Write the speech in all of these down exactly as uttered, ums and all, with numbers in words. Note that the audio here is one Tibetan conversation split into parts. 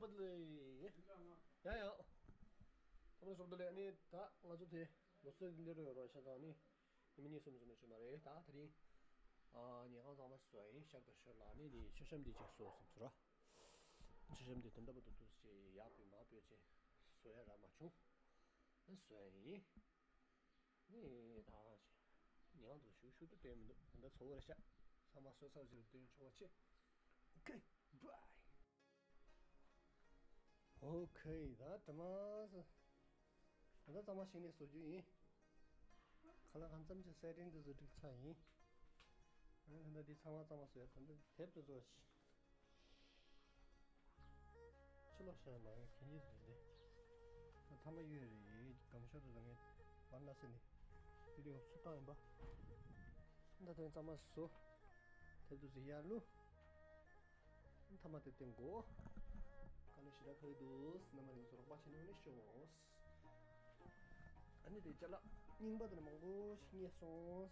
པ་ལེ། ཡ་ཡ། ཐོག་མར་སོགས་དེ་ལས་ནི་ད་ང་ཚོ་དེ་ལོ་སོ་ལེ་རོ་ཡོད་རོ་ཤ་ཚང་ནི་ཉི་མ་གཉིས་གསུམ་ཙམ་ཞིག་མ་རེད། ད་དེ་རིང་ཨ་ཉལ་ཁང་ཚང་མ་བཟོ་ཡིན། ཤག་ཏུ་ཤོར་ལ་ནི་དེ་མཆོད་བཤམས་དེ་ཅིག་བཟོ་བསམ་ཚུལ་ར། མཆོད་བཤམས་དེ་དོན་དམ་པ་དུ་དུ་ཅིག་ཡག་པོ་མ་པོ་ཅིག་བཟོ་ཡ་ར་མ་བྱུང་། བཟོ་ཡ་ཡིན། ནི་ད་ང་ཞིག་ཉལ་ཁང་དུ་ཞུ་ཞུ་དུ་བསྟན་མི་འདུག་ད་ཚོ་བར་ཤ་ཚང་མ་བཟོ་ཚར་ཅིག་ལ་བསྟན་ཆོག་པ་ཆེ། ཨོ་ཁེ། བྷའི། ཨོ་ཁེ། ད་དྲི་མ་ཟ། ད་ལྟ་གཙང་མ་ཞིག་ནས་བཟོ་རྒྱུ་ཡིན། ཁ་ལག་གང་འཚམ་ཅིག་སེ་ཊིང་དུ་བཟོ་འགྲིག་ཆགས་ཡིན། ཨ་ད་ལྟ་འདི་ཚང་མ་གཙང་མ་བཟོ་ཡ་ད་ལྟ་དེབ་ཏུ་བཟོ་ཞིག་ཕྱི་ལོགས་ཤར་མ་ཡོང་གི་ཉིས་ཟིན་ཏེ། ཐ་མ་ཡོད་རེད། སྒམ་ཤོར་དུ་ངས་བར་ན་སེ་ནི་བི་ཌིའོ་སུ་བཏང་ཡིན་པ། ད་དེ་གཙང་མ་བཟོ། དེབ་ཏུ་ཟི་ཡར་ལུ། ཐ་མ་དེ་སྟེང་གོ། ཀ་ལོ་ཞི་ར་ཁ་ཡི་དུས་རྣམ་པ་ནི་ཚོ་རོགས་པ་བྱེད་ནས་ནི་ཤོག་ཨ་ནི་དེ་ཅ་ལག་རྙིང་པ་དེ་ནི་མང་པོ་ཞིག་རྙེད་སོང་།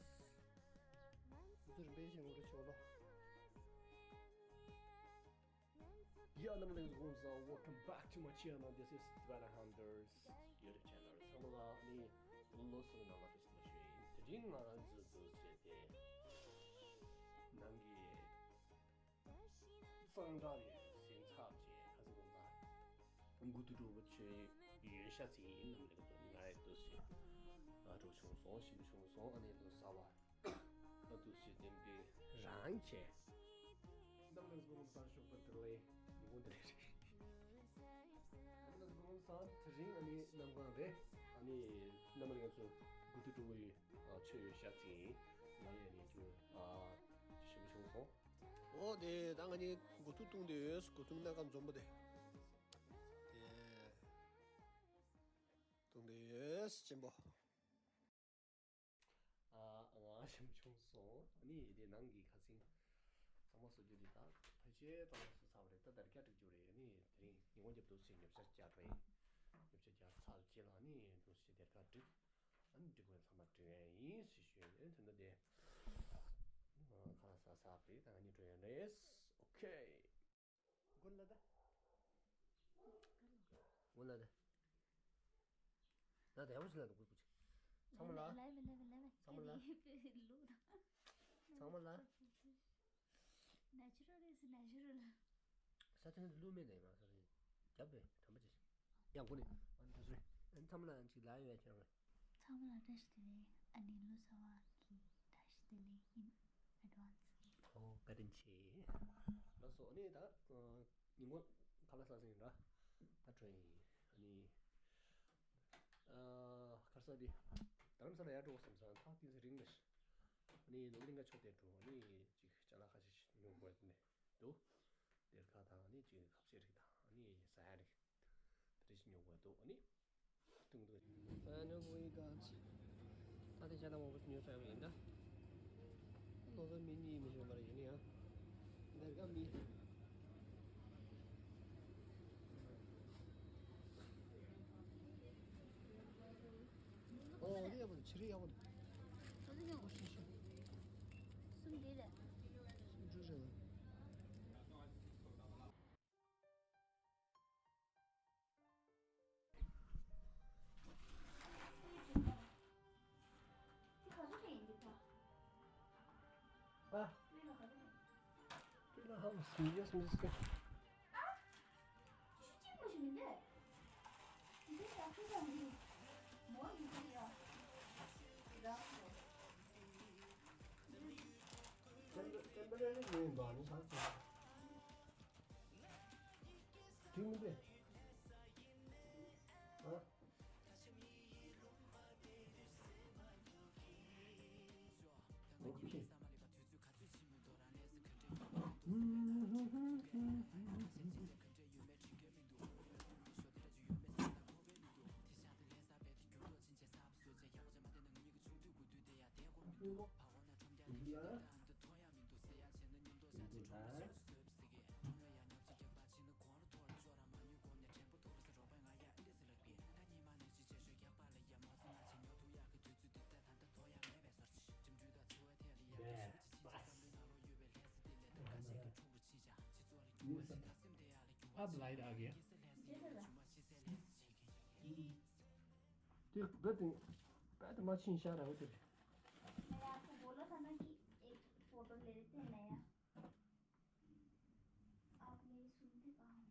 ཚུར་འབད་བཞིན་འོང་རེ་ཆོག་ལོ། Yeah, རྣམ་པ་ལྷན་རྒྱས་སྐུ་ཁམས་བཟང་། Welcome back to my channel. This is Tibetan Hunters YouTube channel. ཚང་མ་ལ་ནི་ལོ་གསར་ནང་ལ་བཀྲ་ཤིས་བདེ་ལེགས་ཞུ་ཡིན། དེ་རིང་ང་རང་ཚོ་འདུག་བྱས་ཏེ་ནང་གི་གཙང་སྦྲ་རེད། ཟིན་ཚར་རྗེས་ཁ་སང་ང་དགུ་ཐུག་གྲོགས་པོ་ཆོས་ཡོན་ཤ་ཚིག་ཡིན་ནམ་ལེགས་ང་ཡི་འདུག་བྱས་ང་གྲོགས་བྱུང་སོང་། ཞིམ་བྱུང་སོང་། ཨ་ནི་ལོ་གསར་བ། ཨ་ཏུ་ཞེ་བདེ་པའི་རང་བྱས། རྣམ་པ་ལྷན་རྒྱས་སྐུ་ཁམས་བཟང་། ཞོགས་པ་བདེ་ལེགས། ཉིན་གུང་བདེ་ལེགས་རེད། རྣམ་པ་ལྷན་རྒྱས་སྐུ་ཁམས་བཟང་། དེ་རིང་ཨ་ནི་གནམ་གང་རེད། ཨ་ནི་རྣམ་པ་ལྷན་རྒྱས་ཚོ་དགུ་ཐུག་གྲོགས་པོ་ཡོན་ཆོས་ཡོན་ཤ་ཚིག་ཡིན། ང་ཡི་ཨ་ནི་ཅུ་ཨ་ཞིམ་པོ་བྱུང་སོང་། ཨོ་དེ་ད་ང་གཉིས་དགུ་ཐུག་བཏུང་དུས་ཡོད། དགུ་ཐུག་སྣ་ཁ་འཛོམས་པོ་དེ་དེ་བཏུང་དུས་ཡོད་གཅེན་པོ། ཨ་ང་ཞིམ་བྱུང་སོང་། ཨ་ནི་དེ་ནང་གི་ཁ་སང་གཙང་མ་བཟོ་རྒྱུ་དེ་དག་ཕལ་ཆེར་གཙང་མ་བཟོ་ཚར་བ་རེད། ད་དར་རྒྱས་སྒྲིག་རྒྱུ་རེད། ཨ་ནི་དེ་རིང་ཉིན་གུང་རྒྱབ་ཏུ་ཞིག་ཉོ་ཆ་རྒྱག་པ་ཡིན། ཉོ་ཆ་རྒྱག་ཚར་རྗེས་ལ་ཨ་ནི་ཏུ་ཞིག་དེར་ཁ་སྒྲིག་ཨ་ནི་སྒྲིག་པ་ཚང་མ་སྒྲིག་ཡ་ཡིན་ཞེས་ཞུས་ཡོད། དེ་འདྲ་དེ་ཁ་ལག་ཟ་ཚར་བ་རེད། ད་ང་གཉིས་འགྲོ་ཡ་རེད། ཨོ་ཁེ། གོན་ལ་ད། གོན་ལ་ད། ད་ད་ཡག་པོ་ཞིག་ལ་འདུག་གུ་གུ་ཅིག་ཚང་མ་ལ། ལེ་ལེ་ལེ་ལེ་ལེ། ཚང་མ་ལ། ལེ་ལེ་ལེ་ལེ། ཚང་མ་ལ། ནེ་ཅུ་རལ་ཨིས་ནེ་ཅུ་རལ། ས་ཐན་ལུ་མེད་ནས་མ་ས་ཐན་རྒྱབ་པའི་དམ་པ་ཅིག་ཡང་སྒོ་ནས་ཨ་འདི་ཚོ་ཨ་ཚང་མ་ལ་ཅིག་ལ་ཡོད་ཀྱང་། ཚང་མ་ལ་བཀྲ་ཤིས་བདེ་ལེགས། ཨ་ནི་ལོ་གསར་བ་གི་བཀྲ་ཤིས་བདེ་ལེགས་in advance། ཨོ་བཀའ་དྲིན་ཆེ། ལགས་སོ། ཨ་ནི་ད་ཉིན་མོ་ཁ་ལག་ཟ་ཟིན་ར་ད་འགྲོ་ཡིན། ཨ་ནི་ཨ་ཁར་ས་དེ་རྡ་རམ་ས་ལ་ཡར་འགྲོ་བསམ་སོང་། ཐག་ཏིང་ཟི་རིང་ལ་ཨ་ནི་ནོར་གླིང་ག་ཕྱོགས་དེ་འགྲོ། ཨ་ནི་ཅིག་ཅ་ལག་ཁ་ཤས་ཤིག་ཉོ་དགོས་ནས། འདུག་གཏེར་ཁ་དང་ཨ་ནི་ཅིག་ཁ་ཕྱེ་རིགས་དང་ཨ་ནི་ཟ་ཡ་རིགས་དེ་རིགས་ཉོ་དགོས་འདུག་ཨ་ནི་ཐུང་ཐུང་། ཨ་ནི་ཝེ་ག་ཅི་ད་དེ་ཅ་ལག་མང་པོ་ཉོ་ཚར་ཡོད་ཡིན་ད། ལོ་ཚོད་མི་གཉིས་མི་ཤོང་པ་རེད་ཡིན་ཡང་། གཏེར་ཁ་མི། ཨོ་དེ་ཡག་པོ་འདུག་ཕྱི་རིགས་ཡག་པོ་འདུག་ཨོ་ཤི་ཤི། གསུམ་དེ་རེད། གསུམ་འགྲོ་རེད། आप लाइट आ गया। जी दादा। तेरे बदन, बदन मशीन शारा होते। मैं आपको बोला था ना कि एक फोटो ले लेते हैं नया। आप मेरी सुनते कहाँ हो?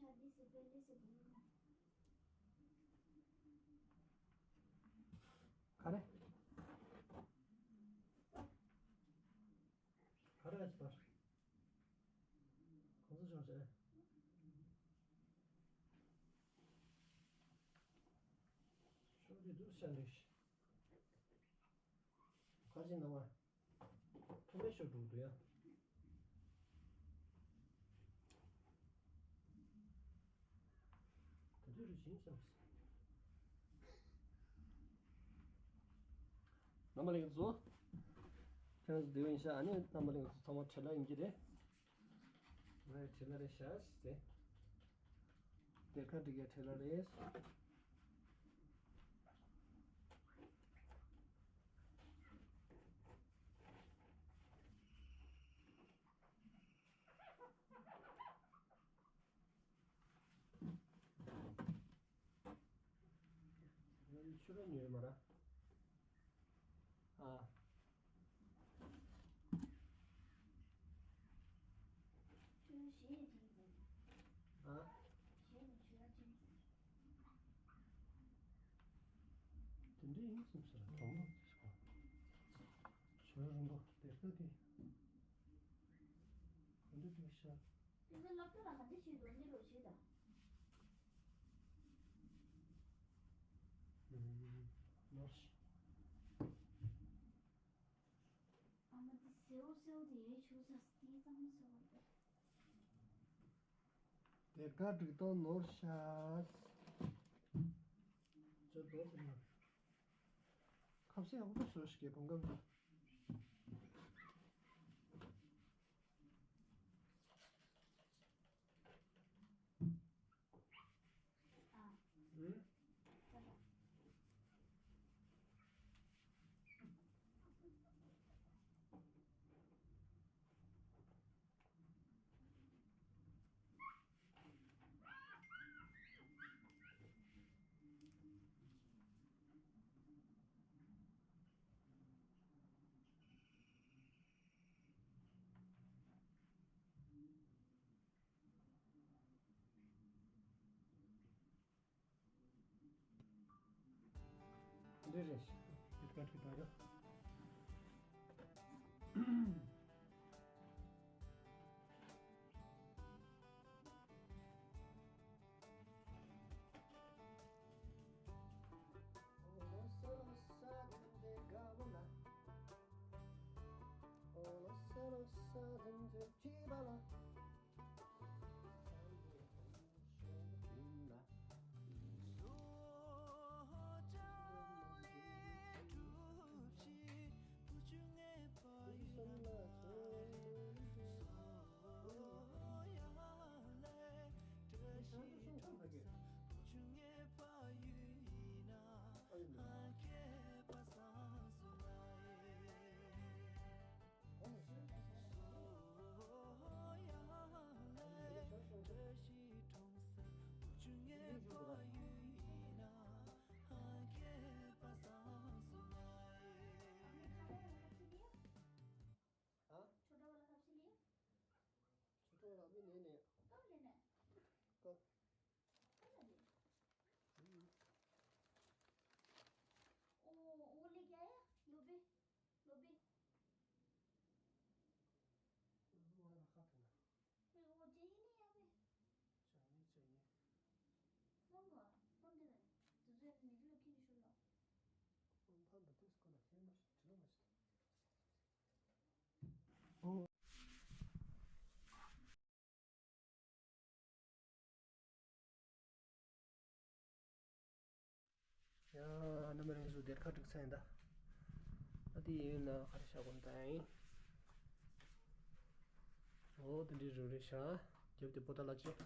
शादी से पहले से बोल रहा हूँ। खा रहे? खा रहे इस बार? कौन सा शौक है? शौक तो दूर से अंदेश। खा जी नवा। ཐུག་པའི་ཤོག་དྲུག་ཏུ་ཡ། དེ་དུས་རུ་ཞིང་སམ། རྣམ་པ་ལྷན་རྒྱས་ཚོ། ཁྱེད་རང་ཚོ་བདེ་པོ་ཡིན་ཤག་ཨ་ནི་རྣམ་པ་ལྷན་རྒྱས་ཚོ་ཚང་མ་བྲེལ་ལ་ཡིན་གྱི་རེད། ང་ཡི་བྲེལ་ལ་རེད་ཤག་ཟེར། སྡེར་ཁ་སྒྲིག་ཡ་བྲེལ་ལ་རེད། ཆུ་ར་ཉོས་མ་ར། ཨ། ཆུ་ར་ཞེས་ཡིན་ཟེར། ཨ། ཞེས་ནི་ཆུ་ར་ཅན་ཟེར། དེ་འདྲ་ཡིན་སེམས་སུ་ར་དོགས་མ་དེ་སོང་། ཆུ་ར་རིང་པོ་དེ་ལྟ་དེ། ག་འདྲ་དེ་ཤ། དེ་ཚོ་སློབ་གྲྭ་ལ་ག་འདྲ་བྱེད་འགྲོ་འདི་རོགས་བྱེད་དང་། ཨུམ། ནོར་ཤི། ཨ་མ་དེ་སེའུ་སེའུ་དེ་ཡོད་ཆུ་ས་དེ་ཙམ་སེའུ་དེ། དེ་ག་འགྲིག་ཏོ་ནོར་ཤ། ཅོ་དོ་ཚེ་ན། ཁབ་སེ་ཡག་པོ་བཟོ་ཞིག་གི་བང་གམ། འདི་རེད། ཀིཊ་ཀཊ་གི་ད་ར། हाँ? छोटा वाला कब से लिया? छोटा वाला अभी नहीं लिया। कब लेना है? कब? कब लेना है? हम्म। ओ, वो लेके आया? लोबे? लोबे? वो वाला रखा था ना। फिर वो चाहिए नहीं यहाँ पे? चाहिए, चाहिए। कौन का? कौन दे रहा है? तुझे निकलो कि नहीं सुन लो। हम, हम बतेस को ना, खेल मत, चलो मत। ཡ། རྣམ་པ་ལྷན་རྒྱས་ཚོ་སྡེར་ཁ་སྒྲིག་ཚར་ཡིན་ད། ཨ་དེ་ཡིན་ན་ག་རེ་བྱ་དགོས་ད་ཡིན། འོ་དེ་འདྲའི་རུ་རེ་བྱ། རྒྱབ་དེ་པོ་ཏ་ལ་བྱེད།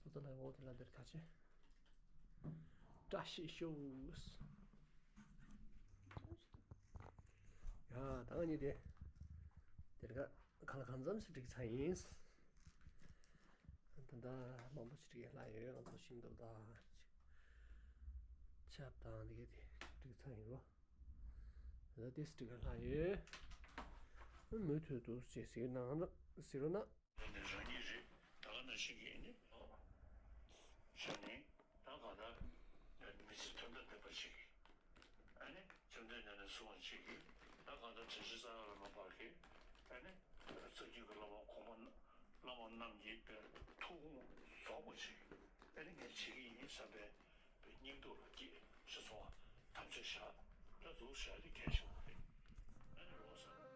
པོ་ཏ་ལ་འོ་དེ་ལ་སྡེར་ཁ་བྱེད། བཀྲ་ཤིས་ཤོག། ཨ། ད་ང་གཉིས་དེ། དེར་ཁ་ཁ་ལ་གང་འཚམ་ཞིག་བསྒྲིགས་ཚར་ཡིན། ད་ལྟ་མང་པོ་ཞིག་བསྒྲིགས་ལྷག་ཡོད། ང་ཚོ་ཤིང་ཏོག་དང་། ཆབ་དང་འདི་ག་དེ་བསྒྲིགས་ཚར་ཡིན་རོ། ད་ལྟ་དེ་བསྒྲིགས་ལྷག་ཡོད། མུ་མཐུད་དུ་ཅེས་ཟེར་ན་ཟེར་རོ་ན། ནི་རང་ཉིད་རེད། ད་ག་ནང་བཞིན་གྱི་ནི། བྱས་ནས་ད་གང་ལྟར་མི་ཚེ་དོན་དང་ལྡན་པ་ཞིག་གིས། ཨ་ནི་བཅོམ་ལྡན་འདས་ནས་གསུངས་པ་ཞིག་གིས། ད་གང་ལྟར་བཀྲ་ཤིས་རྩ་བ་ལ་མ་པ་གིས། ཨ་ནི་རྩ་རྒྱུད་ཀྱི་བླ་མ་གོང་མ་བླ་མ་རྣམས་ཀྱི་ཐུགས་དགོངས་རྫོགས་པ་ཞིག་ཨ་ནི་ངས་བྱེད་ཀྱི་ཡིན་བསམ་པའི། པའི་སྙིང་སྟོབས་ལ་སྐྱེས་ཤེས་སོང་བ་ཐམས་ཅད་བཞག་ད་འཛུགས་བཞག་དེ་གལ་ཆེན་པོ་རེད། ཨ་ནི་ལོ་སར།